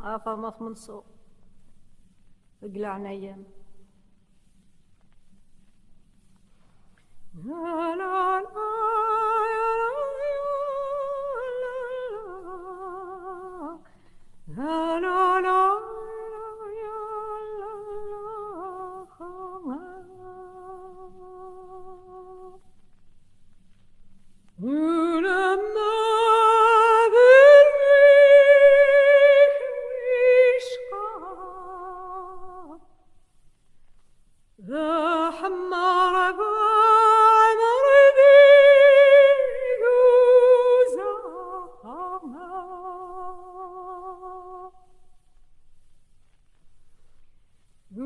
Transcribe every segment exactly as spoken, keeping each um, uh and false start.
Ɣef Amat Menṣur, deg leɛnaya-m. Ulamma d rriḥ wicqa, d aḥemmar bu ɛemr di guza.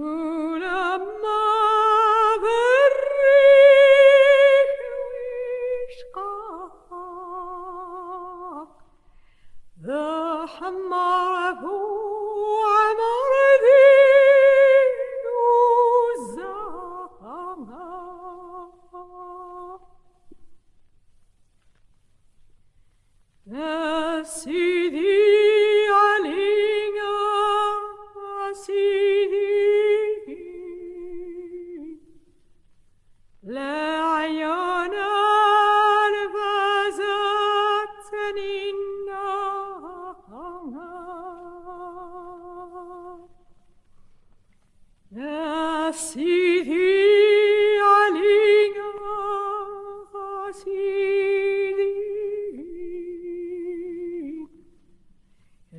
Ulamma d rriḥ wicqa, d aḥemmar bu ɛemr di guza. A Sidi Ɛli, a Sidi, leɛyun lbaz ad ten-inna. A Sidi Ɛli, a Sidi,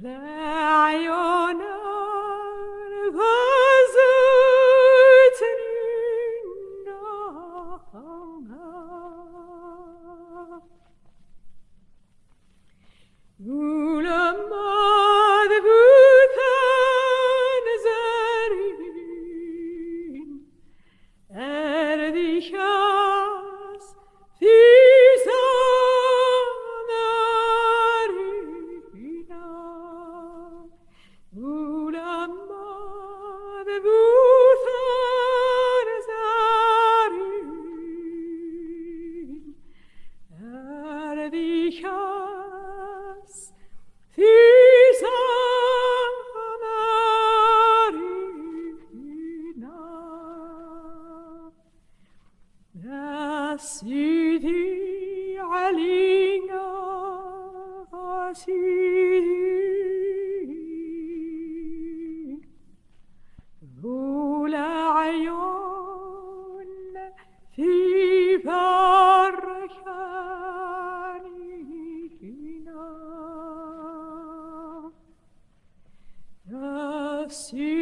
leɛyun lbaz ad ten-inna. Ulamma d bu tanzarin, ar d-ikas tizamarin. Ulamma d bu tanzarin, ar d-ikas tizamarin. A Sidi Ɛli, a Sidi, bu leɛyun tiberkanin. A Sidi